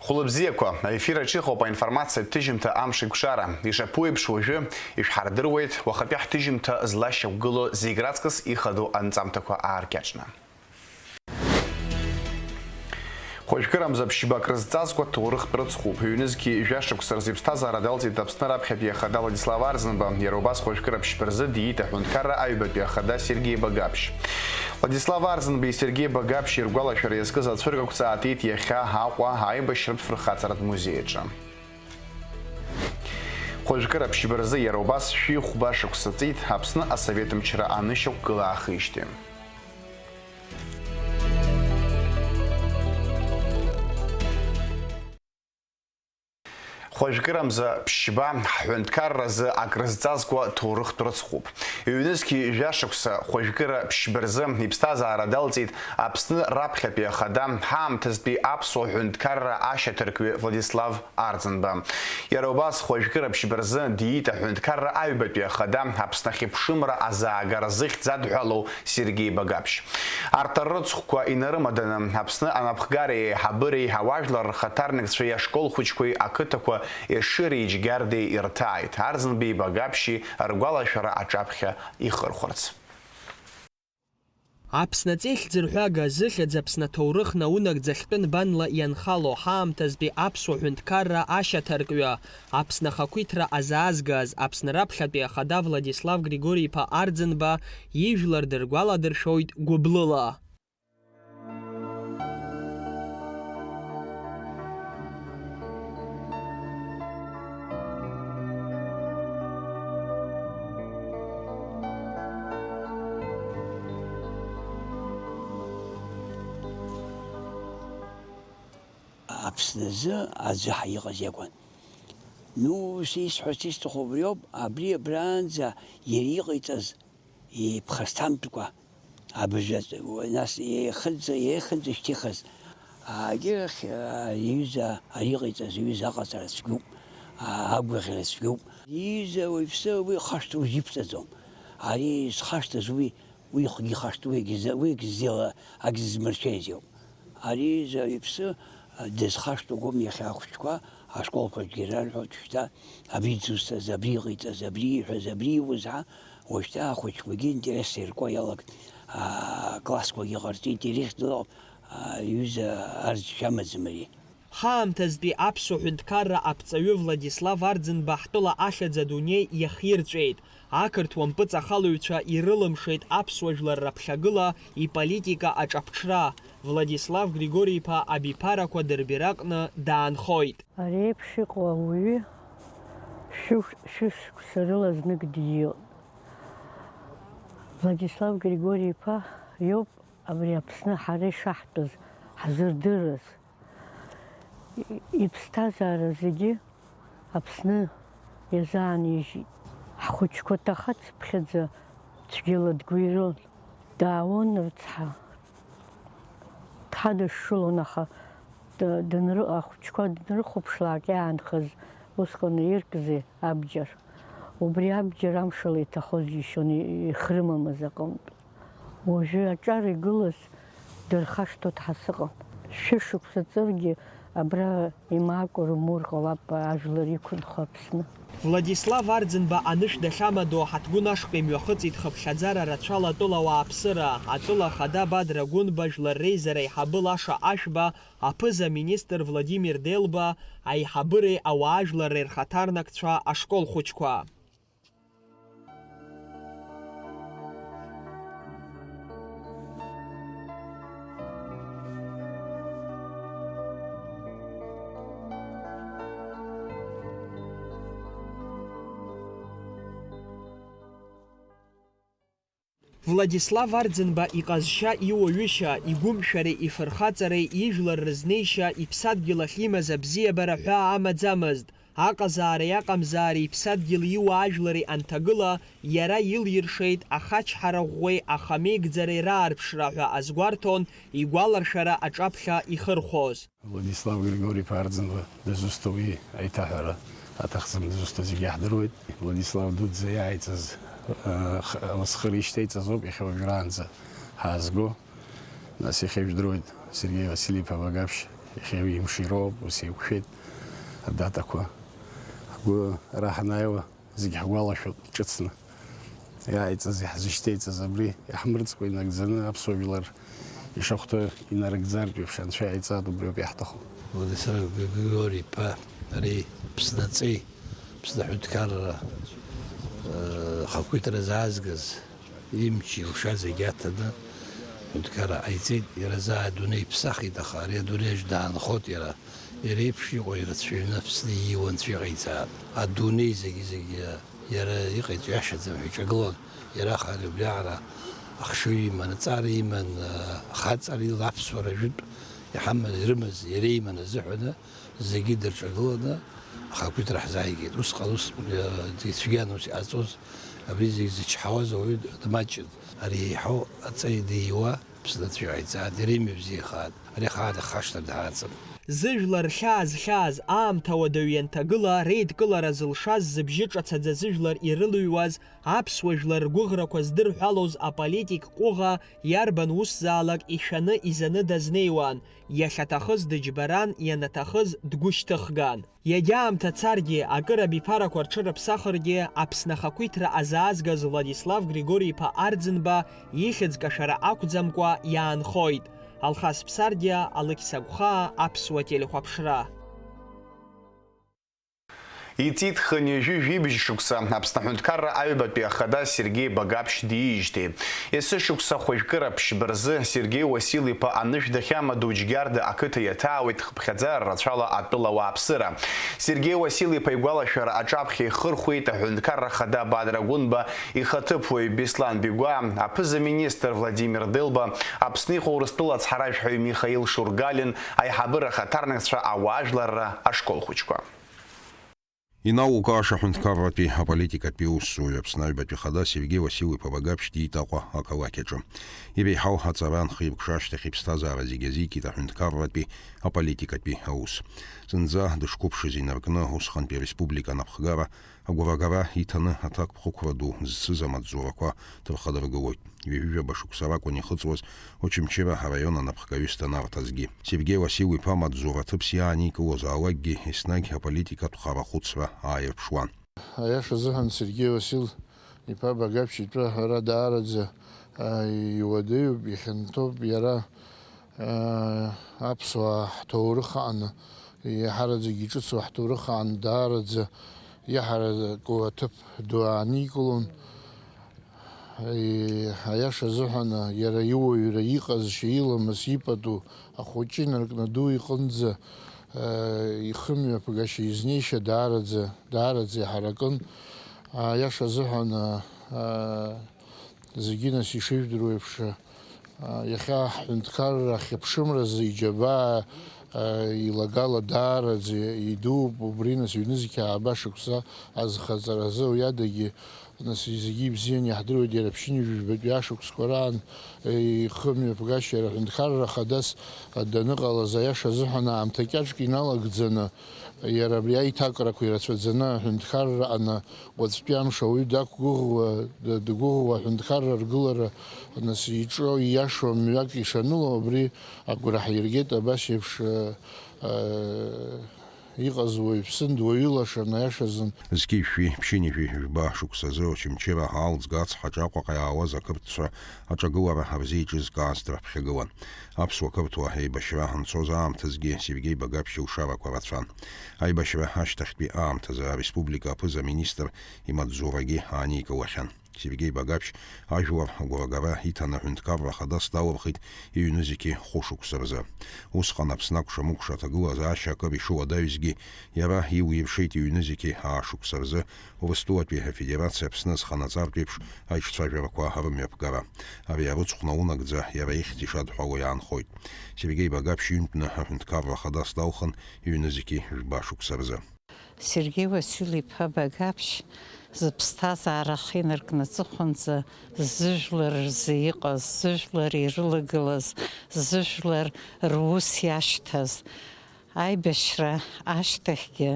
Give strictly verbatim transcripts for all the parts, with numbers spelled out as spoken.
Хәылбзиақәа, аефир аҿы иҟоуп аинформациатә ҭыжьымҭа Амш еиқәшара. Ишаԥу еиԥш, уажәы ишәҳардыруеит уахатәи ҳҭыжьымҭа злашьақәгылоу зегь раҵкыс ихадоу анҵамҭақәа ааркьаҿны. Хәажәкырамза ԥшьба акрызҵазкуа ҭоурыхтә рыцхәуп. Ҩнызқьи жәа шықәса рзы иԥсҭазаара далҵит Аԥсны раԥхьатәи ахада Владислав Арӡынба. Иара убас хәажәкыра ԥшьба рзы диит аҳәынҭқарра аҩбатәи ахада Сергеи Багаԥшь. Владислав Арӡынбеи Сергеи Багаԥшьи ргәалашәара иазкыз ацәыргақәҵа аатит иахьа Аҟәа аибашьратә фырхаҵаратә музеи аҿы. Хәажәкыра ԥшьба рзы иара убас шәи хәба шықәса ҵит Аԥсны асовет мчра анышьақәгыла аахижьҭеи. Хәажәкырамза ԥшьба ҳҳәынҭқарразы акрызҵазкуа ҭоурыхтә рыцхәуп. Ҩнызқьи жәа шықәса хәажәкыра ԥшьба рзы иԥсҭазаара далҵит Аԥсны раԥхьатәи ахада, ҳаамҭазтәи аԥсуа ҳәынҭқарра ашьаҭаркҩы Владислав Арӡынба. Иара убас хәажәкыра ԥшьба рзы диит аҳәынҭқарра аҩбатәи ахада, Аԥсны ахьыԥшымра азаагара зыхьӡ адҳәалоу Сергеи Багаԥшь. Арҭ арыцхәқәа инарымаданы, Аԥсны анапхгареи аиҳабыреи ауаажәлар рхаҭарнакцәеи ашкол хәыҷқәеи ақыҭақәа Ешыреи Џьгьардеи ирҭааит, Арӡынбеи Багаԥшьи ргәалашәара аҿаԥхьа ихырхәарц. Аԥсны аҵеи хьӡырҳәага зыхьӡ Аԥсны аҭоурых наунагӡа хьтәы нбанла ианхало, ҳаамҭазтәи аԥсуа ҳәынҭқарра ашьаҭаркҩы, Аԥсны ахақәиҭра азаазгаз, Аԥсны раԥхьатәи ахада Владислав Григори-иԥа Арӡынба ижәлар дыргәаладыршәоит гәыблыла. Аԥсны азы аӡәы ҳа иҟаз иакәын. Ну, ус исҳәарц исҭаху убриоуп, абри абраанӡа иара иҟаиҵаз иԥхасҭамтәқәа, абыржәы, нас еихынӡа, еихынӡа ишьҭихыз, егьырахь, иҩыза ари иҟаиҵаз, иҩыза аҟаҵара цәгьоуп, агәаӷьра цәгьоуп. Иҩыза уаҩԥсы уи ихашҭуа узиԥҵәаӡом. Ари зхашҭыз уи, уи ихгьы ихашҭуа, уи агьиза-, уи агьзела-, агьзызмыршәеиз иоуп. Ари иҩыза иԥсы, а, дызхашҭуагом иахьа ахәыҷқәа ашколқәаҿгьы ирарҳәоит, шьҭа абри дзусҭаз, абри иҟаиҵаз, абри ииҳәаз, абри иуз, ҳа, уажәшьҭа ахәыҷқәагьы интерес ирку иалагт, а, классқәагьы ҟарҵеит, ирыхьӡала, а, иҩыза арӡшәа амаӡам ари. Ҳаамҭазтәи аԥсуа ҳәынҭқарра аԥҵаҩы Владислав Арӡынба ҳтәыла ахьӡ адунеи иахирҵәеит. Ақырҭуа мпыҵахалаҩцәа ирылымшеит аԥсуа жәлар раԥхьагыла иполитика аҿаԥҽра. Владислав Григори-иԥа абиԥарақәа дырбираҟны даанхоит. Ари еиԥш иҟоу ауаҩы шәы-, шәышықәса рыла знык дииоуп. Владислав Григори-иԥа иоуп абри Аԥсны ҳара ишаҳтәыз ҳзырдырыз. Иԥсҭазаара зегьы Аԥсны иазаанижьит. Ҳхәыҷқәа дахацыԥхьаӡа цәгьала дгәирон. Даауан рыцҳа. Дҳадышшылон, аха д-, данры-, ахәыҷқәа днарыхәаԥшлак иаанхаз усҟан иркзи абџьар. Убри абџьар амшала иҭахоз џьишьон, и-, ихрымамыз аҟынтә. Уажәы аҿар игылаз дырхашҭуа дҳасыҟам. Шәышықәса ҵыргьы абра имаакәа рымур ҟалап ажәлар иқәынхо Аԥсны. Владислав Арӡынба анышә дахьамадоу ҳаҭгәын ашҟа имҩахыҵит хыԥхьаӡара рацәала атәыла ауааԥсыра, атәыла ахада Бадра Гәынба, жәлар реизара аиҳабы Лаша Ашәба, аԥыза-министр Владимир Делба, аиҳабыреи ауаажәларреи рхаҭарнакцәа, ашкол хәыҷқәа. Владислав Арӡынба иҟазшьа, иуаҩышьа, игәымшәареи ифырхаҵареи, ижәлар рызнеишьа, иԥсадгьыл ахь имаз абзиабара ҳәаа амаӡамызт. Аҟазаареи аҟамзаареи иԥсадгьыли иуаажәлари анҭагыла, иара илиршеит ахачҳара ӷәӷәеи ахамеигӡареи раарԥшра ҳәа азгәарҭон игәаларшәара аҿаԥхьа ихырхәоз. Владислав Григори-иԥа Арӡынба дызусҭоу уи аиҭаҳәара аҭахӡам, дызусҭоу зегь иаҳдыруеит. Владислав дуӡӡа иааиҵаз, э, х-, ласхыр ишьҭеиҵаз ауп иахьа уажәраанӡа ҳаазго. Нас иахьа ижәдыруеит Сергеи Василий-иԥа Багаԥшь Иахьа ҩымш ироуп, ус еиқәшәеит адатақәа. Ҳгәы ара ҳанааиуа, зегь ҳгәалашәоит ҿыцны. Иааиҵаз, иаҳзышьҭеиҵаз абри иаҳмырӡкәа инагӡаны аԥсуа жәлар ишахәҭоу инарыгӡартә еиԥш анцәа иааиҵааит, убриоуп иаҳҭаху. Владислав Григори-иԥа, ари Аԥсны аҵеи, Аԥсны аҳәынҭқарра, э, ахақәиҭра заазгаз, имч-илша зегьы аҭаны, аҳәынҭқарра ҟаиҵеит, иара заа адунеи иԥсахит, аха ари адунеиаҿ даанхоит иара. Иара иеиԥш иҟоу ирацәаҩны Аԥсны ииуа анцәа иҟаиҵааит. Адунеи зегьы-зегьы иара иҟаиҵо иашаӡам ҳәа иҿагылон, иара аха ари убриаҟара ахшыҩ иман, аҵара иман, ахаҵара ила аԥсуара жәытә иҳамаз, ирымаз, иара иман азыҳәаны зегьы дырҿагыланы ахақәиҭра ҳзааигеит. Усҟан ус, э, ицәгьан ус иҟаҵоз, абри зегь зычҳауаз ауаҩы дмаҷын. Ари еиҳау аҵеи диуа, Аԥсны анцәа иҟаиҵааит, иара имҩа бзиахааит, ари ахаан ихашҭыр дҳараӡам. Зыжәлар рхьаа зхьааз, аамҭа уадаҩ ианҭагыла, реидкылара зылшаз, зыбжьы ҿацаӡа зыжәлар ирылыҩуаз, аԥсуа жәлар ргәыӷрақәа здырҳәалоз аполитик ҟәыӷа иарбан усзаалак ишәаны изаны дазнеиуан, иахьаҭахыз дыџьбаран, ианаҭахыз дгәышьҭыхган. Иагьа аамҭа царгьы, акыр абиԥарақәа рҽырыԥсахыргьы, Аԥсны ахақәиҭра азаазгаз Владислав Григори-иԥа Арӡынба ихьӡ кашәара ақәӡамкәа иаанхоит. Алхас Ԥсардиа, Алықьса Гәхаа, Аԥсуа телехәаԥшра. Иҵит хынҩажәи жәибжь шықәса Аԥсны аҳәынҭқарра аҩбатәи ахада Сергеи Багаԥшь диижьҭеи. Есышықәса хәажәкыра ԥшьба рзы Сергеи Уасил-иԥа анышә дахьамадоу Џьгьарда ақыҭа иаҭаауеит хыԥхьаӡара рацәала атәыла ауааԥсыра. Сергеи Уасил-иԥа игәалашәара аҿаԥхьа ихырхәеит аҳәынҭқарра ахада Бадра Гәынба, ихаҭыԥуаҩ Беслан Бигәаа, аԥыза-министр Владимир Делба, Аԥсны иҟоу Урыстәыла ацҳаражәҳәаҩ Михаил Шургалин, аиҳабыра ахаҭарнакцәа, ауаажәларра ашкол хәыҷқәа. Иналукааша аҳәынҭқарратәи аполитикатәи аусзуҩы, Аԥсны аҩбатәи ахада Сергеи Уасил-иԥа Багаԥшь диит Аҟәа ақалақь аҿы. Иреиҳау аҵара анхеиқәша ашьҭахь иԥсҭазаара зегьы азикит аҳәынҭқарратәи аполитикатәи аус. Зынӡа дышқәыԥшыз инаркны, усҟантәи ареспублика анапхгара агәарагара иҭаны аҭакԥхықәра ду зцыз амаҵзурақәа дырхадыргылоит. Ҩажәижәаба шықәса ракәын ихыҵуаз Очамчыра араион анапхгаҩыс данарҭазгьы. Сергеи Уасил-иԥа амаҵзура аҭыԥ иааникылозаалакгьы, еснагь аполитикатә хара ахәыцра ааирԥшуан. Аиаша азыҳәан, Сергеи Уасил-иԥа Багаԥшь итәы аҳәара даараӡа, а, иуадаҩуп, ихьанҭоуп иара, а, аԥсуаа ҳҭоурых аҟны, иаҳараӡак иҿыцу ҳҭоурых аҟны даараӡа иаҳараку аҭыԥ ду ааникылон. Аиаша азыҳәан, иара иуаҩра, иҟазшьа, иламыс, ипату ахәыҷы инаркны ду иҟынӡа, э, ихымҩаԥгашьа, изнеишьа даараӡа, даараӡа иҳаракын. Аиаша азыҳәан, э, зегьы нас ишыжәдыруа еиԥш, э, иахьа ҳҳәынҭқарра ахьыԥшымразы иџьабаа, э, илагала даараӡа идууп, убри нас ҩнызқь ааба шықәса азхаҵаразы уи адагьы Нас зегьы ибзианы иаҳдыруеит, иара ԥшьынҩажәи жәбатәи ашықәсқәа раан, ихымҩаԥгашьа иара аҳәынҭқарра хадас даныҟалаз, аиаша азыҳәан, аамҭа кьаҿк иналагӡаны, иара абри аиҭакрақәа ирацәаӡаны аҳәынҭқарра аҟны уаҵәтәи амш ауаҩы дақәгәыӷуа, д-, дгәыӷуа аҳәынҭқарра аргылара, нас, иҿо, ииашоу мҩак ишаныло, абри агәра ҳиргеит, абас еиԥш, э, э, Иҟаз уаҩԥсын, дуаҩы лашан, аиашазын. Зқьи жәшәи ԥшьынҩажәи жәба шықәсазы Очамчыра аалӡга ацҳаҿы Аҟәаҟа иаауаз ақырҭцәа аҿагылара рзеиҿызкааз драԥхьагылан. Аԥсуа-қырҭуа еибашьра анцоз аамҭазгьы Сергеи Багаԥшь илшарақәа рацәан. Аибашьра ашьҭахьтәи аамҭазы ареспублика аԥыза-министр имаҵзурагьы ааникылахьан. Сергеи Багаԥшь ажәлар агәрагара иҭаны аҳәынҭқарра хадас далырхит иҩнызқьи хәышықәса рзы. Усҟан Аԥсны акәша-мыкәша аҭагылазаашьа акыр ишыуадаҩызгьы, иара иуиршеит иҩнызқьи аашықәса рзы Урыстәылатәи Афедерациа Аԥсны зханаҵартә еиԥш аиҿцәажәарақәа рымҩаԥгара. Ари арыцхә наунагӡа иара ихьӡ ишадҳәало иаанхоит. Сергеи Багаԥшь ҩынтәны аҳәынҭқарра хадас далхын иҩнызқьи жәба шықәса рзы. Сергеи Уасил-иԥа Багаԥшь зыԥсҭазаара ахы инаркны аҵыхәанӡа зыжәлар рзы иҟаз, зыжәлар ирылагылаз, зыжәлар рус иашьҭаз, Аибашьра ашьҭахьгьы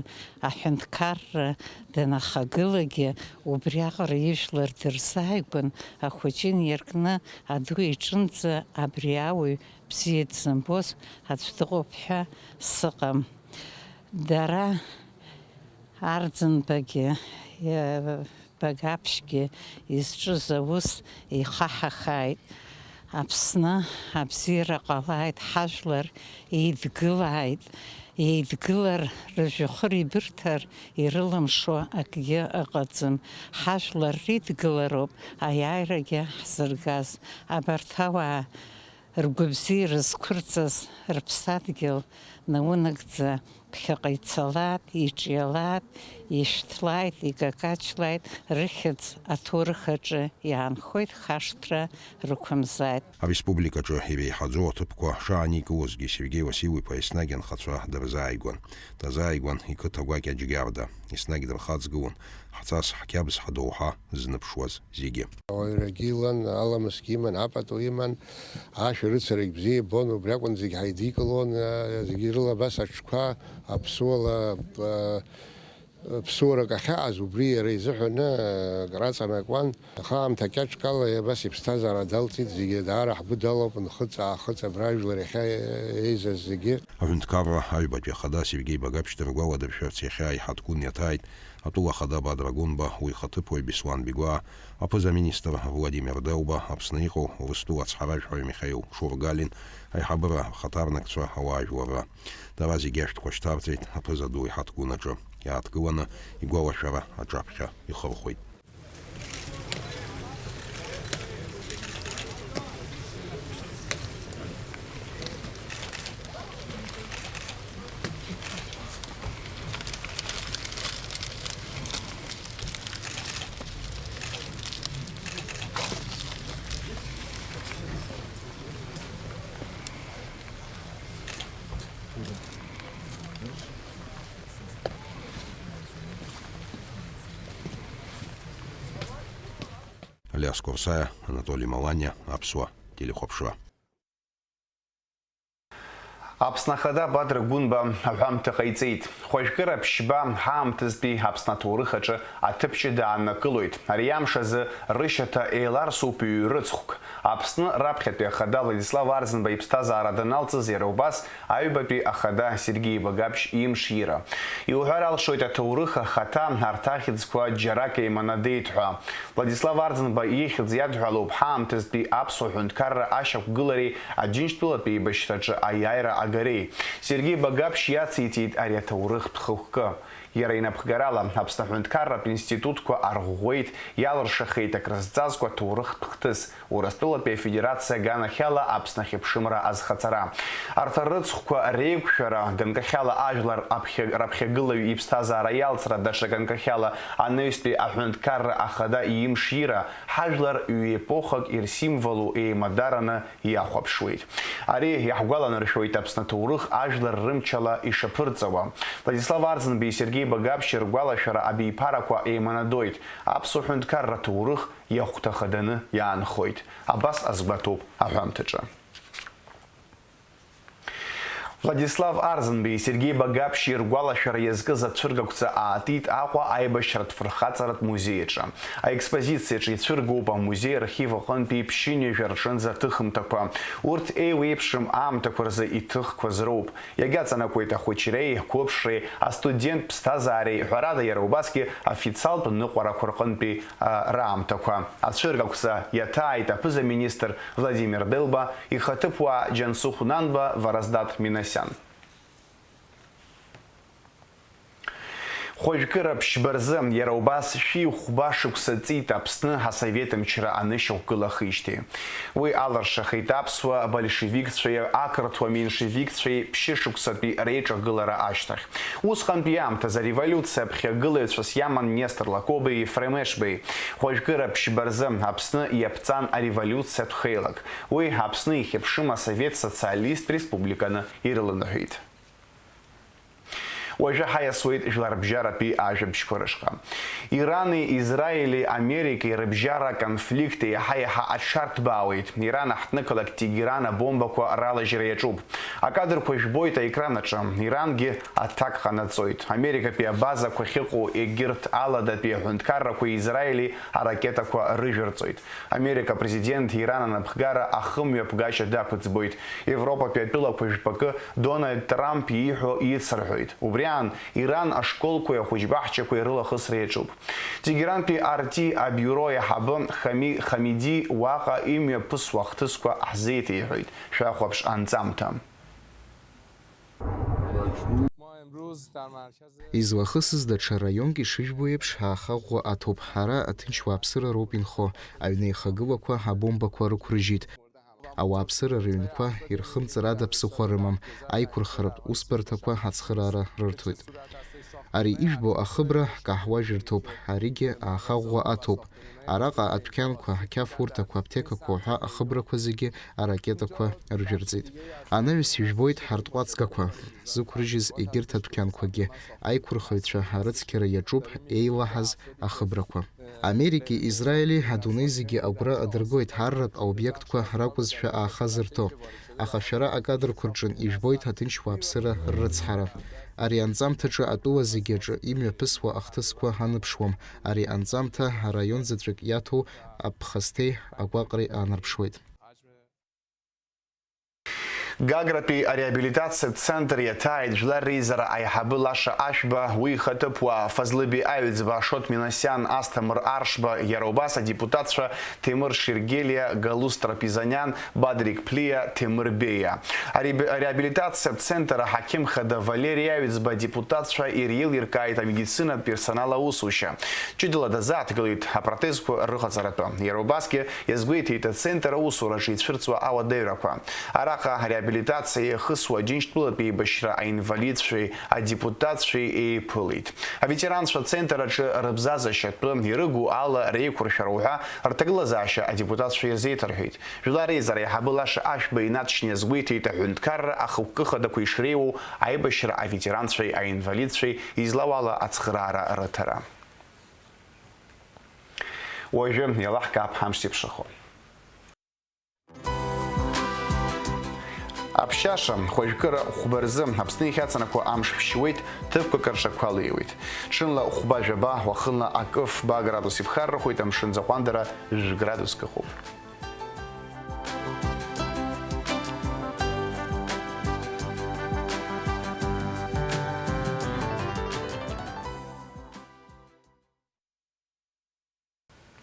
аҳәынҭқарра данахагылагьы убриаҟара ижәлар дырзааигәан, ахәыҷы инаркны аду иҿынӡа абри ауаҩ бзиа дзымбоз аӡә дыҟоуп ҳәа сыҟам. Дара Арӡынбагьы, Багаԥшьгьы изҿыз аус еихаҳахааит. Аԥсны абзиара ҟалааит, ҳажәлар еидгылааит. Еидгылар, рыжәҩахыр ибырҭар ирылымшо акгьы ыҟаӡам. Ҳажәлар ридгылароуп аиааирагьы ҳзыргаз. Абарҭ ауаа ргәабзиара зқәырҵаз рыԥсадгьыл наунагӡа ԥхьаҟа ицалааит, иҿиалааит, ишәҭлааит, икакаҷлааит, рыхьӡ аҭоурых аҿы иаанхоит, хашҭра рықәымзааит. Ареспубликаҿы иреиҳаӡоу аҭыԥқәа шааникылозгьы Сергеи Уасил-иԥа еснагь анхацәа дырзааигәан. Дазааигәан иқыҭа гәакьа Џьгьарда. Еснагь дырхаҵгылон, ҳҵас, ҳқьабз, ҳдоуҳа зныԥшуаз зегьы. Ауаҩрагьы илан, аламысгьы иман, апату иман, ашәарыцарагь бзиа ибон, убри акәын зегь ҳаидикылон, зегьы рыла абас аҽқәа аԥсуала, ԥсуарак ахьааз, убри иара изыҳәаны акыр аҵанакуан. Аха аамҭа кьаҿк ала абас иԥсҭазаара далҵит, зегьы даара ҳгәы далоуп, нхыҵ-аахыҵ абра ажәлар иахьа еизаз зегьы. Аҳәынҭқарра аҩбатәи ахада Сергеи Багаԥшь дыргәаладыршәарц иахьа аиҳаҭгәын иаҭааит атәыла ахада Бадра Гәынба, уи ихаҭыԥуаҩ Беслан Бигәаа, аԥыза-министр Владимир Делба, Аԥсны иҟоу Урыстәыла ацҳаражәҳәаҩ Михаил Шургалин, аиҳабыра рхаҭарнакцәа, ауаажәларра. Дара зегьы ашәҭқәа шьҭарҵеит аԥыза ду иҳаҭгәын аҿы. Иааҭгыланы игәалашәара аҿаԥхьа ихырхәеит. Алиас Корсаиа, Анатоли Маланиа, Аԥсуа телехәаԥшра. Аԥсны Ахада Бадра Гәынба аҳәамҭа ҟаиҵеит. Хәажәкыра ԥшьба ҳаамҭазтәи Аԥсны аҭоурых аҿы аҭыԥ ҷыда ааннакылоит. Ари амш азы рышьаҭа еиларсуп ҩ-рыцхәк. Аԥсны раԥхьатәи ахада Владислав Арӡынба иԥсҭазаара даналҵыз иара убас аҩбатәи ахада Сергеи Багаԥшь имшира. Иуҳәар алшоит аҭоурых ахаҭа арҭ ахьӡқәа џьарак еиманадеит ҳәа. Владислав Арӡынба ихьӡ иадҳәалоуп ҳаамҭазтәи аԥсуа ҳәынҭқарра ашьақәгылареи Аџьынџьтәылатәи еибашьраҿы аиааира агареи. Сергеи Багаԥшь иациҵеит ари аҭоурыхтә хықәкы. Иара инапхгарала, Аԥсны аҳәынҭқарратә институтқәа арӷәӷәеит, иалыршахеит акрызҵазкуа ҭоурыхтә хҭыс, Урыстәылатәи Афедерациа аганахьала Аԥсны ахьыԥшымра азхаҵара. Арҭ арыцхәқәа реиқәшәара, ганкахьала ажәлар аԥхьа-, раԥхьагылаҩ иԥсҭазаара иалҵра, даҽа ганкахьала анаҩстәи аҳәынҭқарра ахада имшира, ҳажәлар ҩ-епохак ирсимволу еимадараны иахәаԥшуеит. Ари иаҳгәаланаршәоит Аԥсны аҭоурых ажәлар рымчала ишаԥырҵауа. Владислав Арӡынбеи Сергеи Багаԥшьи ргәалашәара абиԥарақәа еиманадоит. Аԥсуа ҳәынҭқарра ҭоурых иахәҭа хаданы иаанхоит. Абас азгәаҭоуп аҳәамҭаҿы. Владислав Арӡынбеи Сергеи Багаԥшьи ргәалашәара иазкыз ацәыргақәҵа аатит Аҟәа аибашьратә фырхаҵаратә музеи аҿы. Аекспозициаҿы ицәыргоуп амузеи архив аҟынтәи ԥшьынҩажәа рҿынӡа аҭыхымҭақәа. Урҭ еиуеиԥшым аамҭақәа рзы иҭыхқәаз роуп. Иагьаҵанакуеит ахәыҷреи, ақәыԥшреи, астудент ԥсҭазаареи, ҳәарада, иара убасгьы официалтә ныҟәарақәа рҟынтәи, а, раамҭақәа. Ацәыргақәҵа иаҭааит аԥыза-министр Владимир Делба, ихаҭыԥуаа Џьансыхә Нанба, Вараздат Минасиан. Хәажәкыра ԥшьба рзы, иара убас шәи хәба шықәса ҵит Аԥсны асовет мчра анышьақәгылахижьҭеи. Уи алыршахеит аԥсуа большевикцәеи ақырҭуа меншевикцәеи ԥшьышықәсатәи реиҿагылара ашьҭахь. Усҟантәи аамҭазы ареволиуциа ԥхьагылаҩцәас иаман Нестор Лакоби Ефрем Ешбеи. Хәажәкыра ԥшьба рзы Аԥсны иаԥҵан ареволиуциатә хеилак. Уи Аԥсны ихьыԥшым асовет социалисттә республиканы ирыланаҳәеит. Уажәы ҳаиасуеит жәларбжьаратәи ажәабжьқәа рышҟа. Ирани Израили Америкеи рыбжьара аконфликт еиҳа-еиҳа аҽарҭбаауеит. Иран аҳҭнықалақь Тегеран абомбақәа ралажьра иаҿуп. Акадрқәа жәбоит аекран аҿы. Ирангьы аҭак ҟанаҵоит. Америкатәи абазақәа ахьыҟоу егьырҭ аладатәи аҳәынҭқаррақәеи Израили аракетақәа рыжәырҵоит. Америка апрезидент Иран анапхгара ахымҩаԥгашьа дақәыӡбоит. Европатәи атәылақәа жәпакы Дональд Трамп ииҳәо ицырҳәоит. Убри аан, Иран ашколқәеи ахәыҷбаҳчақәеи рылахысра иаҿуп. Тегерантәи Арти абиуро аиҳабы Хами-, Хамиди уаҟа имҩаԥысуа ахҭысқәа ҳзеиҭеиҳәоит. Шәахәаԥш анҵамҭа. Излахысыз даҽа раионк ишыжәбо еиԥш, аахаӷәӷәа аҭоуп. Ара аҭынч уааԥсыра роуп инхо. Аҩнеихагылақәа абомбақәа рықәрыжьит. Ауааԥсыра рыҩнқәа ирхымҵыр ада ԥсыхәа рымам, аиқәырхаратә усбарҭақәа ацхыраара рырҭоит. Ари ижәбо ахыбра каҳуажәырҭоуп, аригьы аахаӷәӷәа аҭоуп. Араҟа адәқьанқәа, ақьафурҭақәа, аԥҭекақәа уҳәа ахыбрақәа зегьы аракетақәа ржәырҵеит. Анаҩс ижәбоит ҳартҟәацгақәа зықәрыжьыз егьырҭ адәқьанқәагьы, аиқәырхаҩцәа арыцқьара иаҿуп еилаҳаз ахыбрақәа. Америкеи Израили адунеи зегьы агәра адыргоит ҳарратә аобиектқәа ракәызшәа аахазырҭо, аха шәара акадрқәа рҿы ижәбоит аҭынч уааԥсыра ррыцҳара. Ари анҵамҭаҿы атәыла зегьы аҿы имҩаԥысуа ахҭысқәа аныԥшуам, ари анҵамҭа араион заҵәык иаҭәоу аԥхасҭеи агәаҟреи аанарԥшуеит. Гагратәи ареабилитациатә центр иаҭааит Жәлар реизара аиҳабы Лаша Ашәба, уи ихаҭыԥуаа Фазлыби Аҩӡба, Ашот Минасиан, Асҭамыр Аршба, иара убас адепутатцәа Ҭемыр Шергелиа, Галуст Трапизаниан, Бадрик Плиа, Ҭемыр Беиа. Ареаб-, ареабилитациатә центр аҳақьым хада Валери Аҩӡба адепутатцәа иреилиркааит амедицинатә персонал аусушьа. Ҷыдала дазааҭгылеит апротезқәа рыҟаҵаратәы. Иара убасгьы иазгәеиҭеит ацентр аусураҿы ицәырҵуа ауадаҩрақәа. Араҟа ареабилитациа иахысуа Џьынџьтәылатәи еибашьра аинвалидцәеи адепутатцәеи еиԥылеит. Аветеранцәа ацентр аҿы рыбзазашьатәы, ирыгу ала реиқәыршәара уҳәа рҭагылазаашьа адепутатцәа ирзеиҭарҳәеит. Жәлар реизара аиҳабы Лаша Ашәба инаҵшьны иазгәеиҭеит аҳәынҭқарра ахықәкы хадақәа ишреиуоу аибашьра аветеранцәеи аинвалидцәеи излауала ацхыраара рыҭара. Уажәы иалаҳкаап ҳамш зеиԥшрахо. Аԥшьаша, хәажәкыра хәба рзы Аԥсны иахьаҵанакуа амш ԥшьуеит, ҭыԥқәак рҿы ақәа леиуеит. Ҽынла хәба-жәаба, уахынла акы-фба градус иԥхаррахоит, амшын аӡы аҟәандара жәградуск ыҟоуп.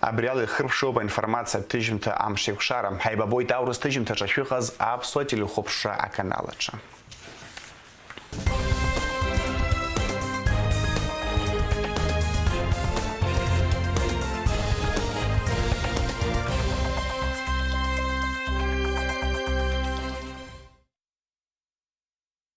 Абри ала ихыркәшоуп аинформациатә ҭыжьымҭа Амшеикәшара. Ҳаибабоит аурыс ҭыжьымҭаҿы шәыҟаз Аԥсуа телехәаԥшра аканал аҿы.